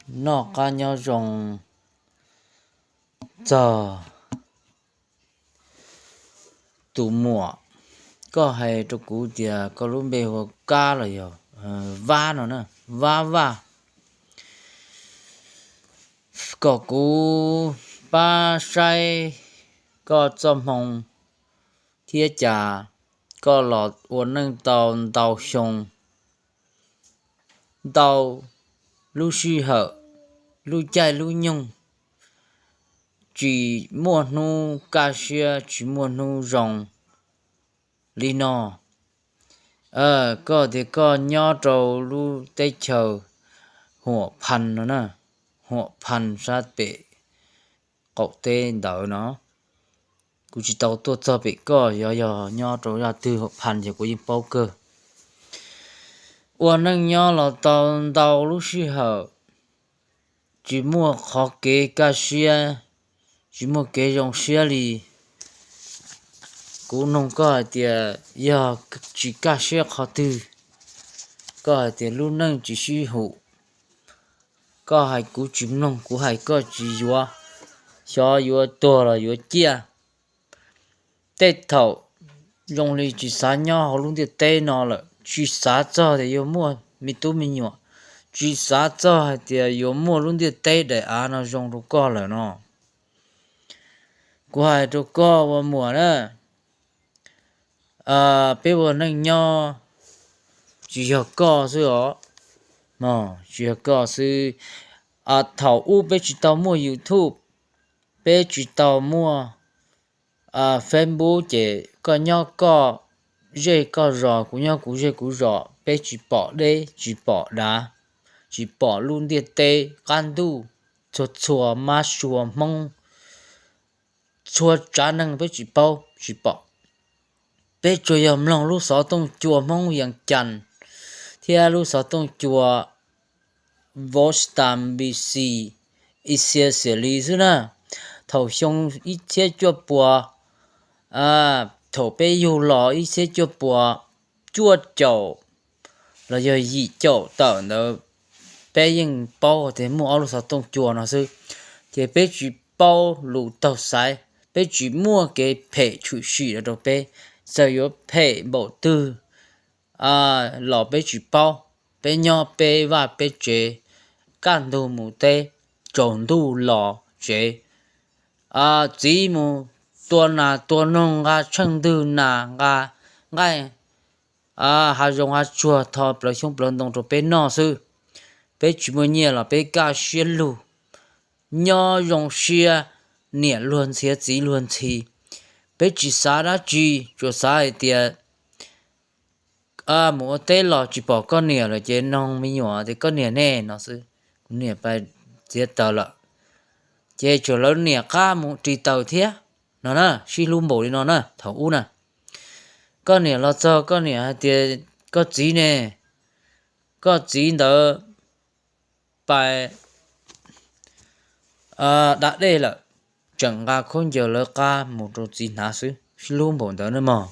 noj qab nyob zoo txog tus muam. Koj hais rau kuv tias koj lub npe hu ua Kab los yog Vab no na, Vab Vaj, kom kuv pab saib koj txoj hmoo thiab cas koj los ua neej tau ntau xyoo, ntau lub sij hawm, lub caij lub nyoog, tsis muaj hnub kaj siab, tsis muaj hnub zoo li no. Koj tias koj nyob rau lub teb chaws Huam Phas no na, Huam Phas sab pem qaum teb ntawd no. Kuv tsis tau tuaj txog pem koj, yog yog nyob rau zaj twg Huam Phas ces kuv yeej paub kawg. Ua neej nyob los tau ntau lub sij hawm, tsis muaj qhov kev kaj siab, tsis muaj kev zoo siab li. Kuv noog koj hais tias yog tsis kaj siab qhov twg? Koj hais tias lub neej tsis sib hum. Koj hais kuv tsis mloog, kuv hais koj tsis yuav, xyov yuav tuag los yuav ciaj. Tej thaum zoo li tsis xav nyob hauv lub ntiaj teb no lawm, tsis xav txog tias yuav muaj me tub me nyuam, tsis xav txog hais tias yuav muaj lub ntiaj teb daim av no zoo rau koj lawm no. Kuv hais rau koj ua muam na, peb ua neej nyob tsis yog koj xwb os, tsis yog koj xwb. Thaum ub peb tsis tau muaj YouTube, peb tsis tau muaj Facebook ces koj nyob koj zej koj zos, kuv nyob kuv zej kuv zos, peb tsis pom deb tsis pom dav, tsis pom lub ntiaj teb qab ntuj, txhua txhua mab sua Hmoob, txhua tsav neeg peb tsis paub tsis pom. Peb tsuas yog mloog lub xov tooj cua Hmoob Yees Cas thiab lub xov tooj cua Washington D C, Asia xws li xwb na. Thaum xyoo ib txhiab cuaj puas, thaum peb yug los ib txhiab cuaj puas cuaj caum los yog yim caum tawm ntawd, peb yeej paub tias muaj ob lub xov tooj cua no xwb, ces peb tsis paub lus taug xaiv, peb tsis muaj kev phem tshwm sim los rau peb. Txawm yuav phem npaum twg los peb tsis paub, peb nyob peb vaj peb tsev, kaj ntug mus teb, tsaus ntuj los tsev, txiv mus tua nas tua noog, nqa tsheej ntwg nas, nqa nqaij hav zoov hav tsuag, tho plawv xyoob plawv ntoo rau peb noj xwb. Peb tsis muaj nyiaj los peb kaj siab lug, nyob zoo siab, niam luag ntxhi txiv luag ntxhi. Peb tsis xav dab tsi, tsuas xav hais tias mus ua teb los tsis pom koj niam lawm ces noog me nyuam tias koj niam ne no xwb. Kuv niam pais txiav taws lawm, ces tsuas lawv niam qab mus ris taws thiab no na, sib hlub npaum li no na thaum ub na. Koj niam los txog koj niam hais tias koj txiv ne, koj txiv ntawd pais da dej lawm, tseem nqa khaub ncaws lawv qab mus rau txiv hnav xwb, sib hlub npaum ntawd na mog.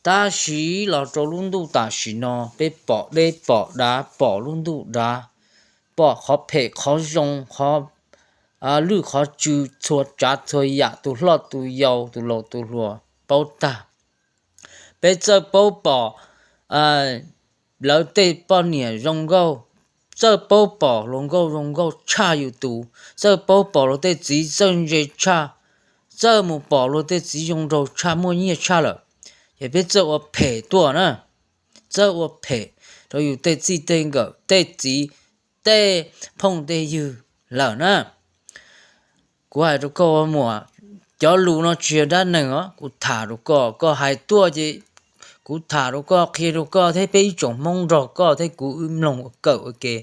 Tab sis los rau lub ntuj tam sim no, peb pom deb pom dav, pom lub ntuj dav, pom qhov phem qhov zoo, qhov lwj qhov tsw, txhua tsav txhua yam, tus hlob tus yau, tus laus tus hluas, paub tag. Peb txawj paub pom lawv tej poj niam zoo nkauj, txawj paub pom hluas nkauj zoo nkauj tshaj yus tus, txawj paub pom luag tej txiv txawj ntse tshaj, txawj mus pom luag tej txiv zoo nraug tshaj, muaj nyiaj tshaj lawm, ces peb txawj ua phem tuaj na, txawj ua phem rau yus tej txij tej nkawm, tej txiv, tej phooj tej ywg lawm na. Kuv hais rau koj ua muam, cov lus no tsis yog dab neeg os, kuv tham rau koj, koj hais tuaj ces kuv tham rau koj, qhia rau koj thiab peb ib tsoom Hmoob nrog koj thiab kuv wb mloog ua kawm ua ke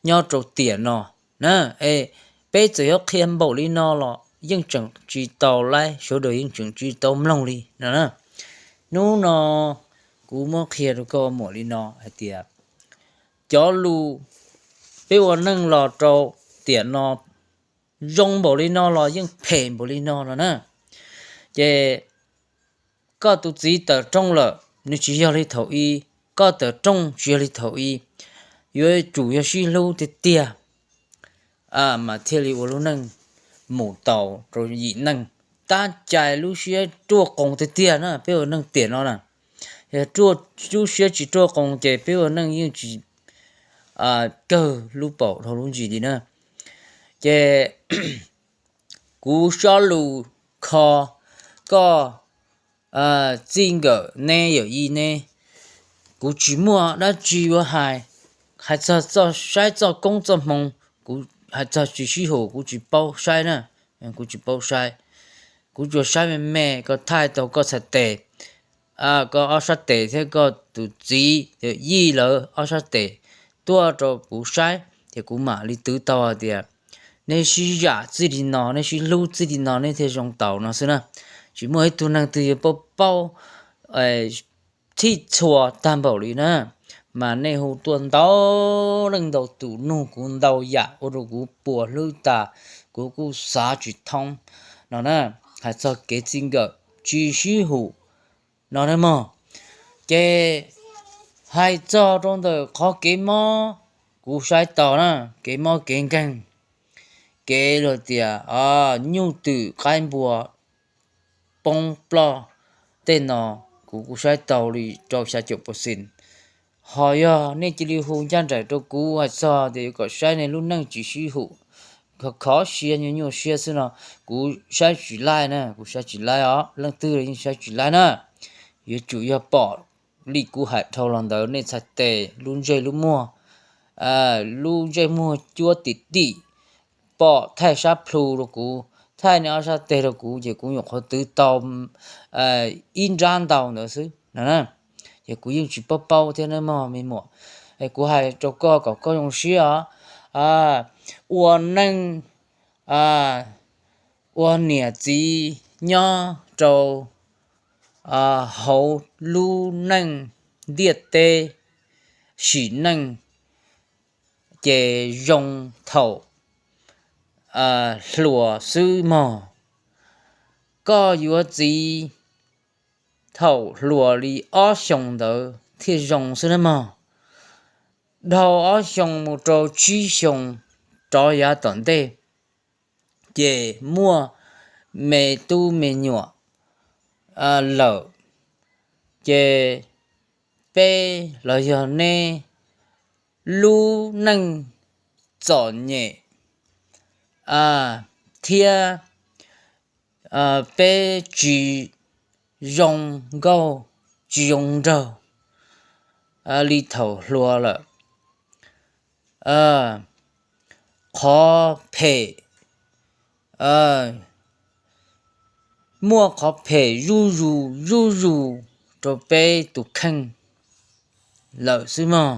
nyob rau tiam no na. Es peb txawm yuav qhia npaum li no los yeej tseem tsis tau laib, sawv daws yeej tseem tsis tau mloog li no na. Hnub no kuv muab qhia rau koj ua muam li no hais tias cov lus peb ua neej los rau tiam no zoo npaum li no los yeej phem npaum li no no na. Ces koj tus txiv tawm rooj lawm, nws tsis yog li thaum ub, koj tawm rooj tsis yog li thaum ub, yuav tsum yog sib hlub tiag tiag. mas thiaj li ua lub neej mus tau rau yim neej. Tab cais lub siab ruaj qoos tiag tiag na, peb ua neej tiam no na, yog lub siab tsis ruaj qoos ces peb ua neej yeej tsis kawg lub paum dhau lub ntsis li na. Ces kuv sob lus kho koj, txij nkawm neb yawm yij neb, kuv tsis muaj dab tsi yuav hais. Hais txog txoj saib txoj koob txoj hmoo, kuv hais txog tsis sib hum, kuv tsis paub saib na, kuv tsis paub saib. Kuv tsuas saib me me, koj thaij tau koj txhais tes, koj ob sab tes thiab koj tus txiv yawm yij lawv ob sab tes tuaj rau kuv saib, ces kuv mam li twv tau hais tias neb sib zam txij li no, neb sib hlub txij li no neb thiaj zoo taus no xwb na. Tsis muaj ib tug neeg twg yuav paub paub txhij txhua tag npaum li na. Mas nej hu tuaj ntau leej ntau tus nug kuv ntau yam ua rau kuv puas hlwb tas, kuv kuj xav tsis thoob no na. Hais txog kev txij nkawm tsis sib hum no na mog. Ces hais txog rau ntawm qhov kev mob, kuv saib tau na, kev mob kev nkeeg, kev los tias nyuj twm qaib npua poob ploj tej no, kuv kuj saib tau li rau xya caum percent. Ho yog nej cia li hu ncaj nraim rau kuv hais txog tias yuav kom saib nej lub neej tsis sib hum, khov khov siab nyuaj nyuaj siab xwb no, kuv saib tsis laij na, kuv saib tsis laij os, leej twg los yeej saib tsis laij na. Yuav tsum yog pom li kuv hais dhau los ntawd nej txhais tes, lub ntsej lub muag, lub ntsej muag cuab tim tim, pom thaij sab plhu rau kuv, thaij nej ob sab tes rau kuv ces kuv nyuam qhuav twv tau ib nrab ntau ntawd xwb no. Ces kuv yeej tsis paub paub thiab nawb mog me muam. Kuv hais rau koj kom koj zoo siab os. Ua neej, ua niam txiv nyob rau hauv lub neej ntiaj teb sim neej ces zoo thaum hluas xwb mog. Koj yuav txiv thaum hluas li ob xyoos ntawd thiaj zoo xwb na mog. Dhau ob xyoos mus rau tsib xyoos rov yav tom ntej, ces muaj me tub me nyuam lawm, ces peb los yog neb lub neej txom nyem thiab peb tsis zoo nkauj tsis zoo nraug li thaum hluas lawm. Qhov phem, muaj qhov phem zuj zus zuj zus rau peb tus kheej lawm xwb mog.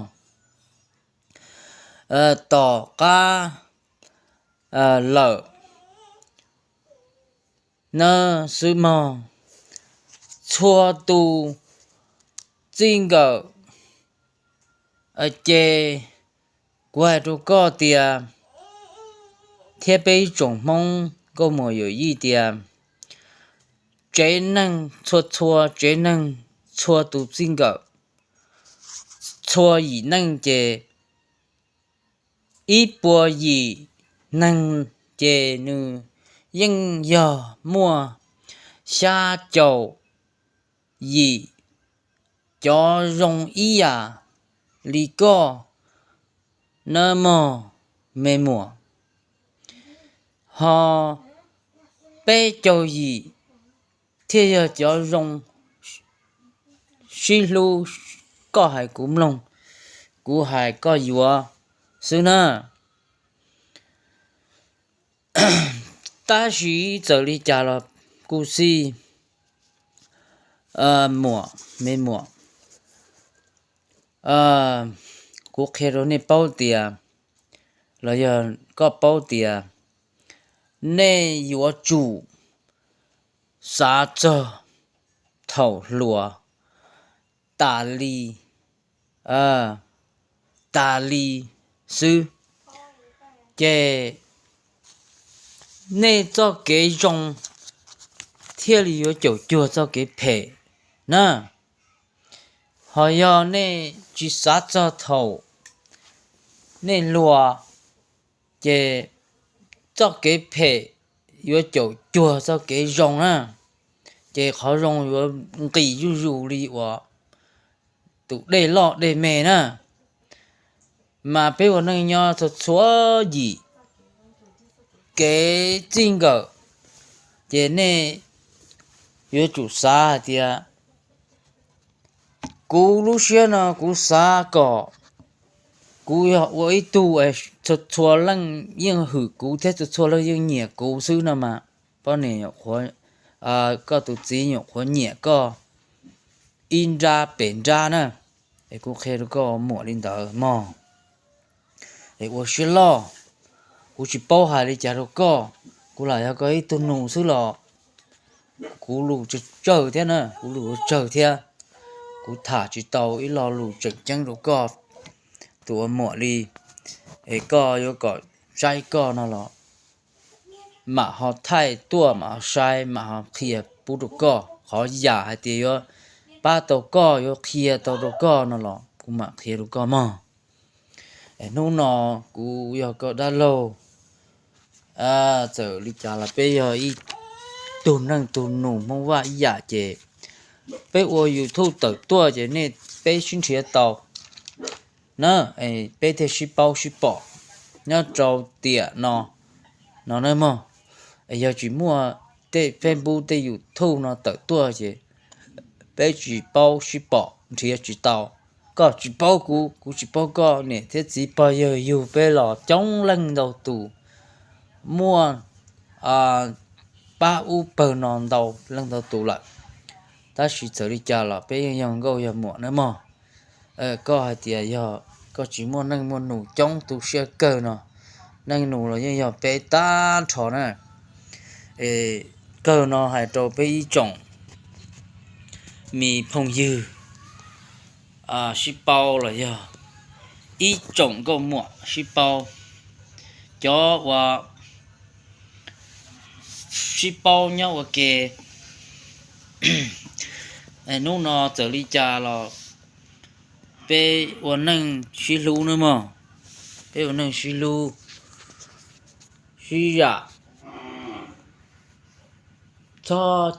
Tom qab lawm na xwb mog. Txhua tus txij nkawm, ces kuv hais rau koj tias, thiab peb ib tsoom Hmoob nkauj muam yawm yij tias, tsev neeg txhua txhua tsev neeg, txhua tus txij nkawm, txhua yim neej ces ib puas yim neeg ces nws yeej yog muaj xya caum yim cov zoo ib yam li koj na mog me muam. Ho peb caug yim thiaj yog cov zoo sib hlub, koj hais kuv mloog, kuv hais koj yuav xwb na. Tab sis txawm li cas los kuj xij, muam, me muam, kuv qhia rau nej paub tias, los yog koj paub tias, nej yuav tsum xav txog thaum hluas tas li, tas li xwb, ces nej txoj kev zoo thiaj li yuav caum cuag txoj kev phem na. Ho yog nej tsis xav txog thaum nej hluas, ces txoj kev phem yuav caum cuag txoj kev zoo na, ces qhov zoo yuav nqis zuj zus li uas tus dej loj dej me na. Mas peb ua neej nyob txhua txhua yim kev txij nkawm, ces nej yuav tsum xav hais tias kuv lub siab no kuv xav kom kuv yog ua ib tug txhua txhua leej yeej hwm kuv thiab txhua txhua leej yeej nyiam kuv xwb no mas, poj niam nyuam qhuav, koj tus txiv nyuam qhuav nyiam koj ib nrab pem nrab na. Es kuv qhia rau koj muam li ntawd mog. Es ua siab loj, kuv tsis paub hais li cas rau koj, kuv lam yog koj ib tug nus xwb los kuv lus tsawg tsawg thiab na, kuv lus tsawg thiab, kuv tham tsis tau ib lo lus tseem ceeb rau koj tus ua muam li. Es koj yuav kom saib koj no los mam ho thaij tuaj mam ho saib mam ho qhia pub rau koj, qhov yam hais tias yuav pab tau koj yuav qhia tau rau koj no los kuv mam qhia rau koj mog. Hnub no kuv yog koj dab laug, txawm li cas los peb yog ib tug neej tug nus Hmoob Vaj ib yam ces peb ua YouTube tawm tuaj ces nej peb sib nrhiav tau na, peb thiaj sib paub sib pom nyob rau tiam no, no na mog. Yog tsis muaj tej Facebook tej YouTube no tawm tuaj ces peb tsis paub sib pom nrhiav tsis tau. Koj tsis paub kuv, kuv tsis paub koj, niam thiab txiv pog yawg yug peb los coob leej ntau tus, muaj pab ub pawg no ntau leej ntau tus lawm. Tab sis txawm li cas los peb yeej yog nkauj yog muam nawb mog. Koj hais tias yog koj tsis muaj neej muaj nus coob tu siab kawg no, neej nus los yeej yog peb tag nrho na. Kawg no hais rau peb ib tsoom me phooj ywg sib paub los yog ib tsoom nkauj muam sib paub, cov uas sib paub nyob ua ke. Hnub no txawm li cas los peb ua neej sib hlub nawb mog, peb ua neej sib hlub, sib zam, txhob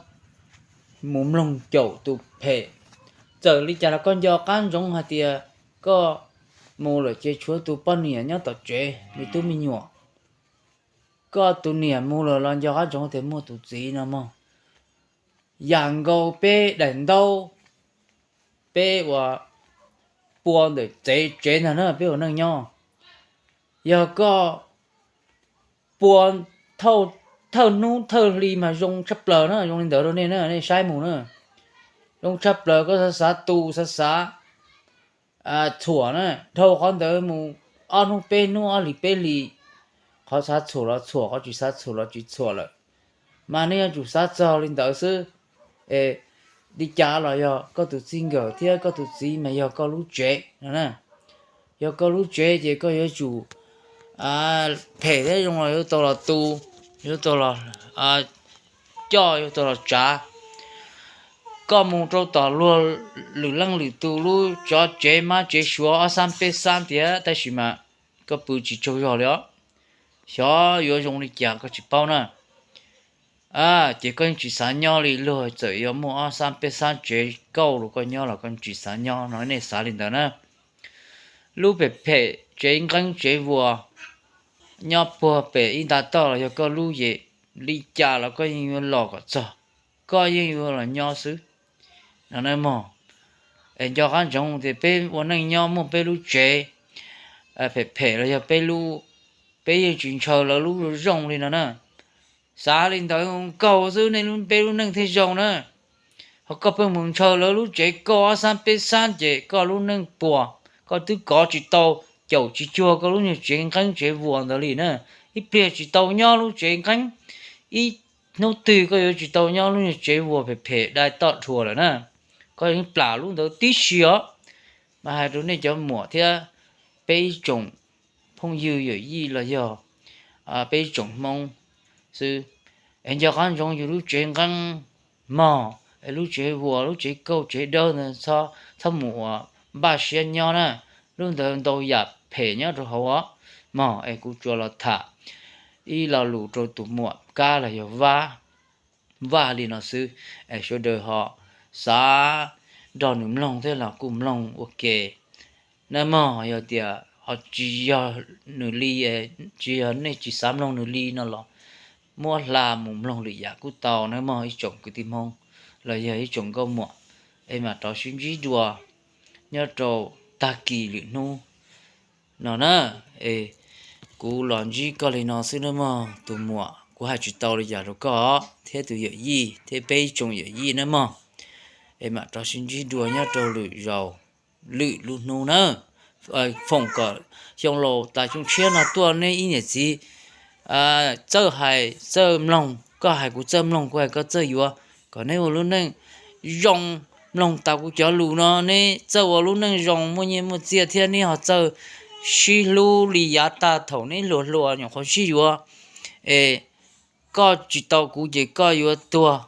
mus mloog caum tus phem. Txawm li cas los koj nco qab ntsoov hais tias koj mus lawm ces tshuav tus poj niam nyob tom tsev me tub me nyuam. Koj tus niam mus lawm los nco qab ntsoov tias muaj tus txiv no mog. Yam nkaus peb daim ntaub, peb ua pua ntawm tsev tsev ntag na, peb ua neej nyob. Yog koj pua thawj hnub thawj hli mas zoo tshaj plaws na, zoo li ntawd rau nej na, nej saib mus na. Zoo tshaj plaws, koj xav xav tu xav xav txhuam na, dhau qhov ntawd mus ob hnub peb hnub ob hlis peb hlis, qhov xav txhuam los txhuam, qhov tsis xav txhuam los tsis txhuam lawm. Mas nej yuav tsum xav txog li ntawd xwb. Es li cas los yog koj tus txij nkawm thiab koj tus txiv mas yog koj lub tsev no na. Yog koj lub tsev ces koj yuav tsum phem thiab zoo los yuav tau los tu, yuav tau los coj, yuav tau los tsav. Koj mus rau tom luag lwm leej lwm tus lub tsov tsev mab tsev suav ob xab peb xab tiag tab sis mas koj pw tsis tsaug zog li os. Xyov yuav zoo li cas koj tsis paub na. Ces koj yeej tsis xav nyob li, luag txawm yuav muaj ob xab peb xab tsev kauj rau koj nyob los koj tsis xav nyob no, nej xav li ntawd na. Lub phem phem tsev nqeeb tsev vuas nyob puag pem ib nta toj los yog koj lub, ces li cas los koj yeej yuav los kom txog, koj yeej yuav los nyob xwb no na mog. Es nco qab ntsoov tias peb ua neej nyob muaj peb lub tsev phem phem los yog peb lub, peb yeej tsis ntshaw lawv lub zoo li no na. Xav li ntawd nkaus xwb nej, peb lub neej thiaj zoo na. Ho koj pheej mus ntshaw lawv lub tsev kauj ob xab peb xab ces koj lub neej puas, koj twb kov tsis tau, caum tsis cuag koj lub nyuag tsev nqeeb tsev vuas ntawd li na. Ib pliag tsis tau nyob lub tsev nqeeb, ib hnub twg koj yuav tsis tau nyob lub nyuag tsev vuas phem phem dai toj dhua lawm na. Koj yeej plam lub ntawd tib si os. Mas hais rau nej cov muam thiab peb ib tsoom phooj ywg yawm yij los yog peb ib tsoom Hmoob xwb, es nco qab ntsoov yus lub tsev nqeeb mog, es lub tsev vuas lub tsev kauj tsev dawb ntawd txhob mus ua npaj siab nyob na. Lub ntawd ntau yam phem nyob rau hauv os mog. Es kuv tsuas los tham ib lo lus rau tus muam Kab los yog Vaj, Vaj li no xwb, es sawv daws ho xav nrog nws mloog thiab los kuj mloog ua ke nawb mog. Yog tias ho tsis yog nws li, tsis yog nej tsis xav mloog nws li no los muab hla mus mloog lwm yam kuj tau nawb mog ib tsoom kwv tij Hmoob los yog ib tsoom nkauj muam, es mam rov sib ntsib dua nyob rau tag kis lwm hnub no na. Es kuv los ntsib koj li no xwb nawb mog tus muam, kuv hais tsis tau li cas rau koj thiab tus yawm yij thiab peb ib tsoom yawm yij nawb mog. Es mam rov sib ntsib dua nyob rau lwm zaus, lwm lub hnub na. Foom kom xyoo laus tas xyoo tshiab no tuaj neb ib niam txiv txawj hais txawj mloog, koj hais kuv txawj mloog, kuv hais koj txawj yuav, kom neb ua lub neej zoo, mloog tas kuv cov lus no neb txawj ua lub neej zoo muaj nyiaj muaj txiaj thiab neb ho txawj sib hlub li yav tag thaum neb hluas hluas nyuam qhuav sib yuav. Es koj tsis tau kuv ces koj yuav tuag,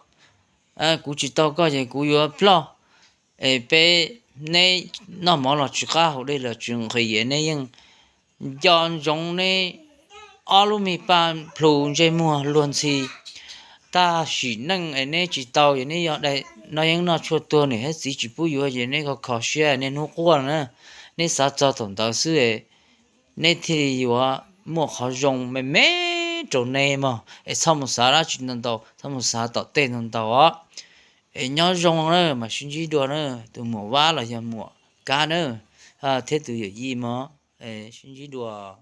kuv tsis tau koj ces kuv yuav ploj. Es peb, neb noj mov los tsis qab haus dej los tsis nqhis es neb yeej nco ntsoov neb ob lub me paj plhu ntsej muag luag ntxhi. Tag sim neej es neb tsis tau es neb yog daim no yeej noj tshuaj tuag, niam thiab txiv tsis pub yuav ces neb kho kho siab niaj hnub quaj na. Neb xav txog thaum ntawd xwb, neb thiaj li yuav muaj qhov zoo me me rau neb mog. Es txhob mus xav dab tsi ntau ntau, txhob mus xav tom tej ntau ntau os. Es nyob zoo na, mam sib ntsib dua na, tus muam Vab los yog muam Kab na, thiab tus yawm yij mog. Sib ntsib dua.